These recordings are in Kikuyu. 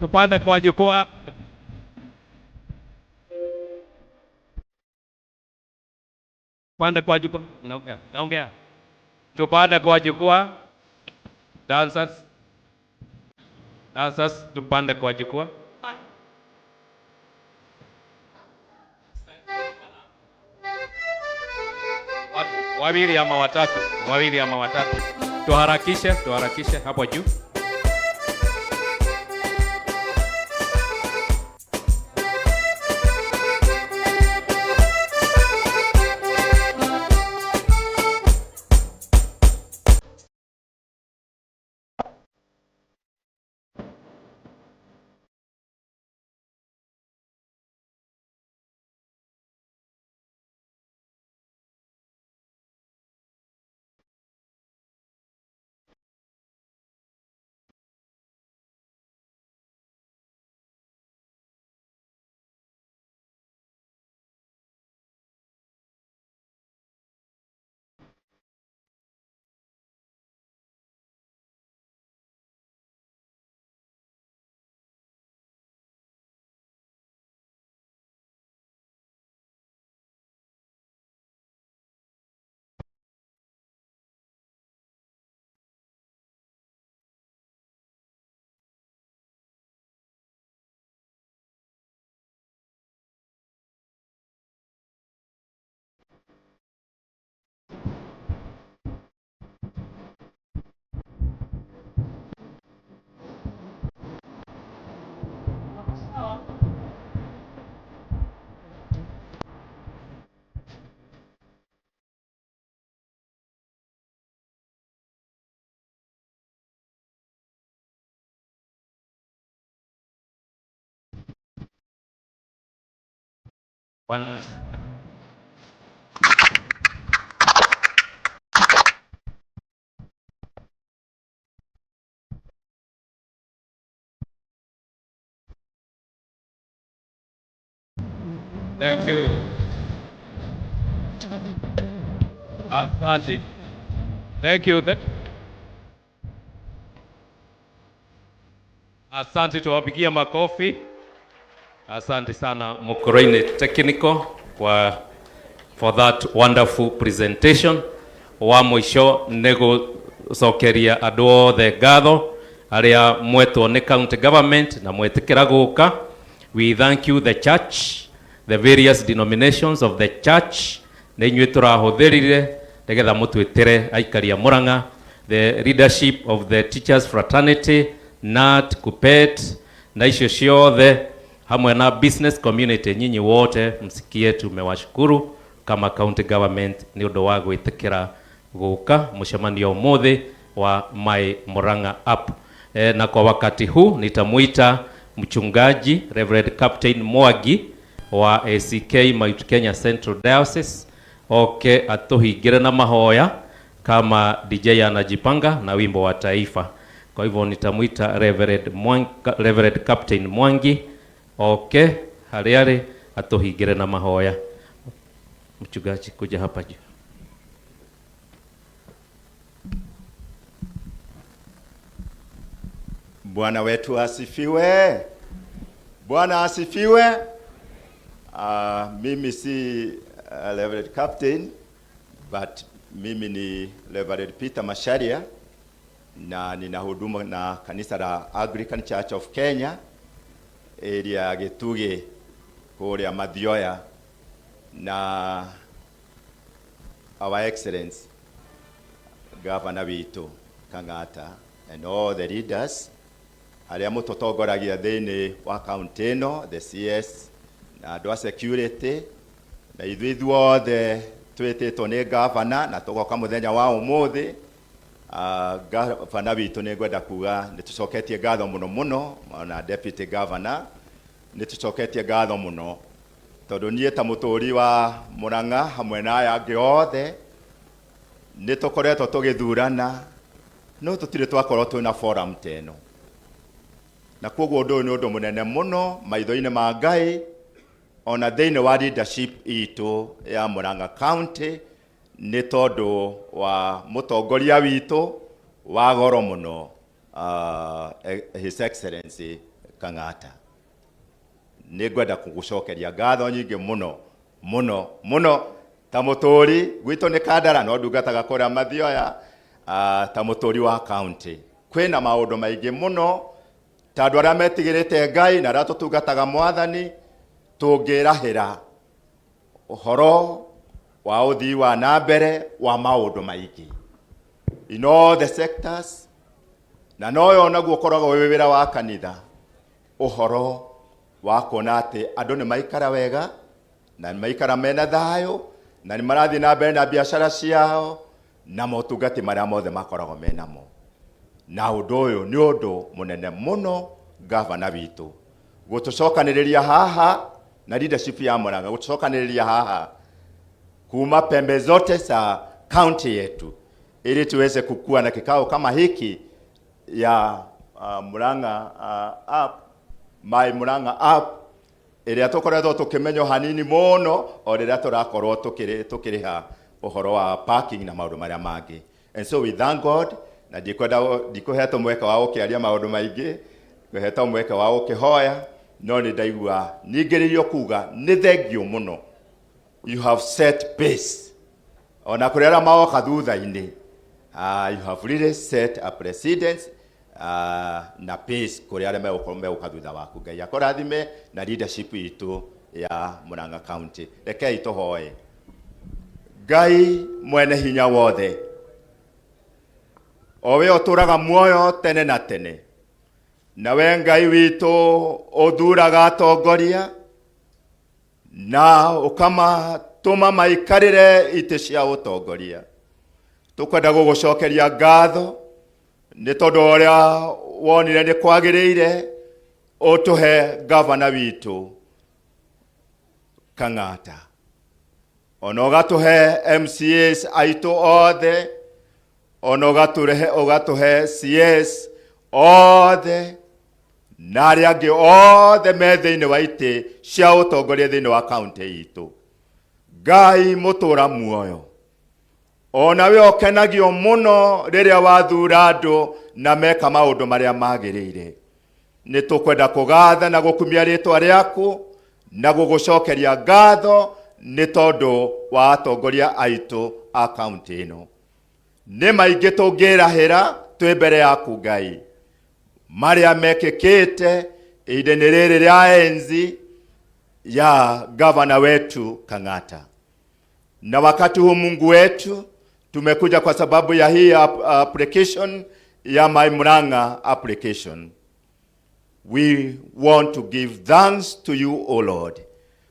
Tupande kwa jukwaa. Pande kwa jukwaa. Naongea. Naongea. Tupande kwa jukwaa. Dancers. Dancers, tupande kwa jukwaa. Wawili ama watatu, wawili ama watatu. Tuharakishe, tuharakishe hapo juu. Bwana. Thank you. Asante. Thank you. Asante, tuwapigia makofi. Asante sana Mukurweini Technical kwa for that wonderful presentation. Wa mũico nĩ gũcokeria andũ othe ngatho arĩa mwetwo nĩ county government na mwetĩkĩra gũka. We thank you, the church, the various denominations of the church, nĩ inyuĩ tũrahũthĩrire nĩgetha mũtwĩtĩre aikari a Murang'a, the leadership of the teachers fraternity, NAT, KUPPET na icio ciothe hamwe na business community. Nyinyi wote msikie tumewashukuru kama county government nĩ ũndũ wa gwĩtĩkĩra gũka mũcemanio ũmũthĩ wa My Murang'a App. Na kwa wakati huu nitamuita mchungaji Reverend Captain Mwangi wa ACK Mount Kenya Central Diocese oke atuhingire na mahoya kama DJ anajipanga na wimbo wa taifa. Kwa hivyo nitamuita Reverend Captain Mwangi oke harĩa arĩ atuhingire na mahoya. Mchungaji, kuja hapa juu. Bwana wetu asifiwe. Bwana asifiwe. Mimi si Reverend Captain, but mimi ni Reverend Peter Macharia na ninahudumu na kanisa la Anglican Church of Kenya area ya Gitugi kuria Mathioya, na Our Excellence Gavana witũ Kang'ata and all the leaders arĩa mũtũtongoragia thĩinĩ wa kaunti ĩno, the CS na andũ a security, na ithuĩ ithuothe twĩtĩtwo nĩ gavana na tũgoka mũthenya wa ũmũthĩ. Gavana witũ, nĩ ngwenda kuga nĩ tũcoketie ngatho mũno mũno, ona deputy governor, nĩ tũcoketie ngatho mũno, tondũ niĩ ta mũtũri wa Murang'a hamwe na aya angĩ othe nĩ tũkoretwo tũgĩthurana, no tũtirĩ twakorwo twĩna forum ta ĩno. Na koguo ũndũ ũyũ nĩ ũndũ mũnene mũno maitho-inĩ ma Ngai, ona thĩinĩ wa leadership itũ ya Murang'a County, nĩ tondũ wa mũtongoria witũ wa goro mũno, His Excellency Kang'ata. Nĩ ngwenda kũgũcokeria ngatho nyingĩ mũno mũno mũno ta mũtũri gwitũ nĩ Kandara, no ndungataga kũrĩa Mathioya, ta mũtũri wa county. Kwĩna maũndũ maingĩ mũno ta andũ arĩa metigĩrĩte Ngai na arĩa tũtungataga Mwathani tũngĩrahĩra ũhoro wa ũthii wa na mbere wa maũndũ maingĩ in all the sectors, na noyo naguo ũkoragwo wĩ wĩra wa kanitha, ũhoro wa kuona atĩ andũ nĩ maikara wega na nĩ maikara mena thayũ na nĩ marathiĩ na mbere na biacara ciao na motungati marĩa mothe makoragwo menamo. Na ũndũ ũyũ nĩ ũndũ mũnene mũno, gavana witũ gũtũcokanĩrĩria haha na leadership ya Murang'a, gũtũcokanĩrĩria haha kuma pembe zote za county yetu ili tuweze kukua na kikao kama hiki ya Murang'a app, My Murang'a app, ĩrĩa tũkoretwo tũkĩmenywo hanini mũno o rĩrĩa tũrakorwo tũkĩrĩha ũhoro wa parking na maũndũ marĩa mangĩ. And so we thank God, na ndikwenda ndikũhetwo mweke wa gũkĩaria maũndũ maingĩ, ngũhetwo mweke wa gũkĩhoya, no nĩ ndaigua ningĩrĩirio kuga nĩ thengio mũno. You have set pace ona kũrĩ arĩa magoka thutha-inĩ. You have really set a precedence na pace kũrĩ arĩa megũkorwo megũka thutha waku. Ngai akũrathime na leadership itũ ya Murang'a County. Rekei tũhoe. Ngai mwene hinya wothe, o we ũtũraga muoyo tene na tene, na we Ngai witũ ũthuraga atongoria na ũkamatũma maikarĩre itĩ cia ũtongoria, tũkwenda gũgũcokeria ngatho nĩ tondũ ũrĩa wonire nĩ kwagĩrĩire ũtũhe gavana witũ Kang'ata, ona ũgatũhe MCAs aitũ othe, ona ũgatũhe CS othe na arĩa angĩ othe me thĩinĩ wa itĩ cia ũtongoria thĩinĩ wa kaunti itũ. Ngai mũtũra muoyo, ona we ũkenagio mũno rĩrĩa wathura andũ na meka maũndũ marĩa magĩrĩire, nĩ tũkwenda kũgatha na gũkumia rĩtwa rĩaku na gũgũcokeria ngatho nĩ tondũ wa atongoria aitũ a kaunti ĩno. Nĩ maingĩ tũngĩrahĩra twĩ mbere yaku, Ngai, marĩa mekĩkĩte ihinda-inĩ rĩrĩ rĩa enzi ya gavana wetu Kang'ata. Na wakati huu, Mungu wetu, tumekuja kwa sababu ya hii application ya My Murang'a application. We want to give thanks to you, O Lord,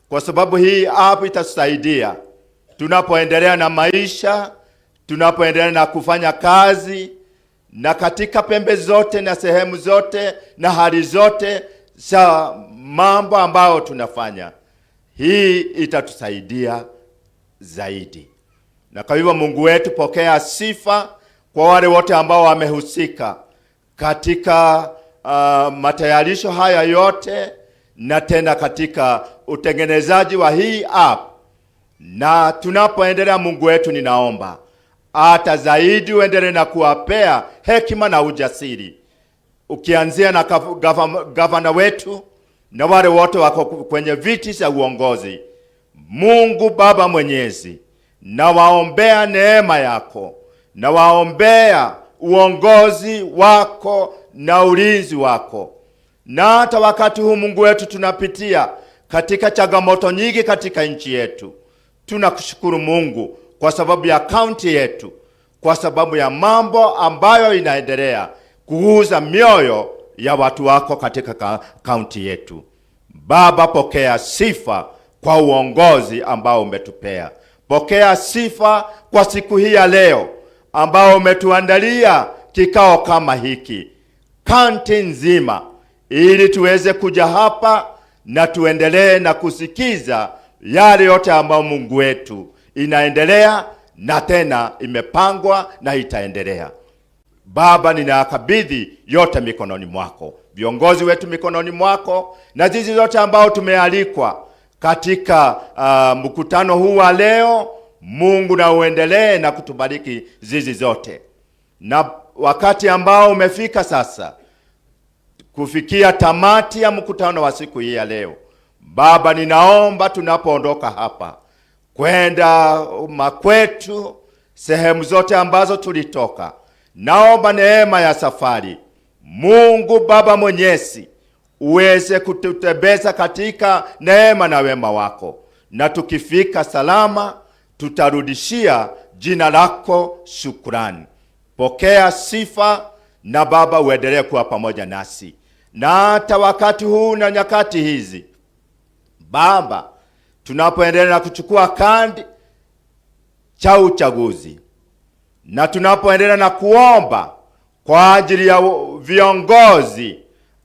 kwa sababu hii app itatusaidia tunapoendelea na maisha, tunapoendelea na kufanya kazi, na katika pembe zote na sehemu zote na hali zote za mambo ambayo tunafanya, hii itatusaidia zaidi. Na kwa hivyo, Mungu wetu, pokea sifa kwa wale wote ambao wamehusika katika matayarisho haya yote na tena katika utengenezaji wa hii app. Na tunapoendelea, Mungu wetu, ninaomba hata zaidi uendelee na kuwapea hekima na ujasiri, ukianzia na gavana wetu na wale wote wako kwenye viti za uongozi. Mungu Baba Mwenyezi, nawaombea neema yako, nawaombea uongozi wako na ulinzi wako. Na hata wakati huu, Mungu wetu, tunapitia katika changamoto nyingi katika nchi yetu, tunakushukuru Mungu kwa sababu ya kaunti yetu. kwa sababu ya mambo ambayo inaendelea kuuza mioyo ya watu wako katika kaunti yetu. Baba, pokea sifa kwa uongozi ambao umetupea. Pokea sifa kwa siku hii ya leo ambao umetuandalia kikao kama hiki kaunti nzima, ili tuweze kuja hapa na tuendelee na kusikiza yale yote ambayo Mungu wetu inaendelea na tena imepangwa na itaendelea. Baba, ninakabidhi yote mikononi mwako, viongozi wetu mikononi mwako, na sisi zote ambao tumealikwa katika mkutano huu wa leo. Mungu na uendelee na kutubariki zizi zote, na wakati ambao umefika sasa kufikia tamati ya mkutano wa siku hii ya leo, Baba, ninaomba tunapoondoka hapa kwenda makwetu, sehemu zote ambazo tulitoka, naomba neema ya safari, Mungu Baba Mwenyezi, uweze kututembeza katika neema na wema wako, na tukifika salama tutarudishia jina lako shukrani. Pokea sifa na Baba, uendelee kuwa pamoja nasi na hata wakati huu na nyakati hizi Baba, tunapoendelea na kuchukua kandi cha uchaguzi na tunapoendelea na kuomba kwa ajili ya viongozi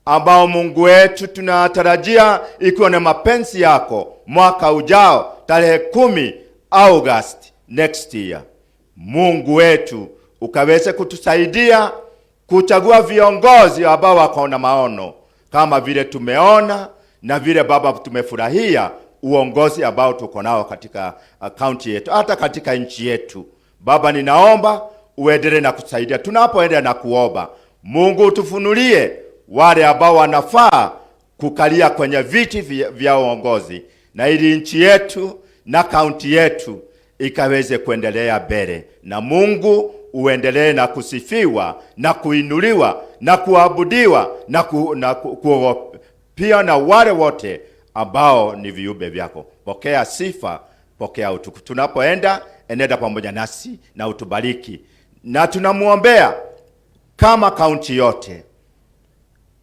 ambao Mungu wetu tunatarajia ikiwa na mapenzi yako mwaka ujao tarehe 10 August next year, Mungu wetu ukaweze kutusaidia kuchagua viongozi ambao wako na maono kama vile tumeona na vile Baba tumefurahia uongozi ambao tuko nao katika kaunti yetu, hata katika nchi yetu. Baba, ninaomba uendelee na kutusaidia tunapoendelea na kuomba. Mungu utufunulie wale ambao wanafaa kukalia kwenye viti vya uongozi, na ili nchi yetu na kaunti yetu ikaweze kuendelea mbele, na Mungu uendelee na kusifiwa na kuinuliwa na kuabudiwa na kuogopia na wale wote ambao ni viumbe vyako. Pokea sifa, pokea utukufu. Tunapoenda, enenda pamoja nasi na utubariki, na tunamuombea kama kaunti yote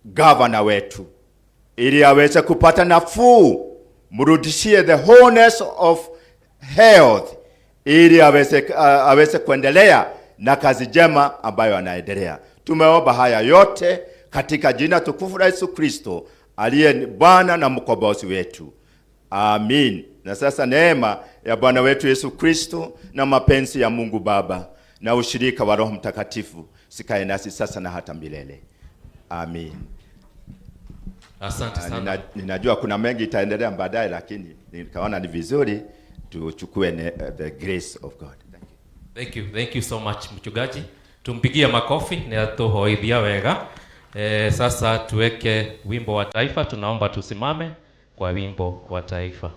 gavana wetu, ili aweze kupata nafuu, mrudishie the wholeness of health, ili aweze kuendelea na kazi njema ambayo anaendelea. Tumeomba haya yote katika jina tukufu la Yesu Kristo aliye Bwana na mkombozi wetu. Amin. Na sasa neema ya Bwana wetu Yesu Kristo na mapenzi ya Mungu Baba na ushirika wa Roho Mtakatifu sikae nasi sasa na hata milele. Amin. Asante sana. Ninajua kuna mengi itaendelea baadaye, lakini nikaona ni vizuri tuchukue the grace of God. Thank you. Thank you. Thank you so much mchungaji. Tumpigie makofi ni atuhoithia wega. Sasa tuweke wimbo wa taifa, tunaomba tusimame kwa wimbo wa taifa.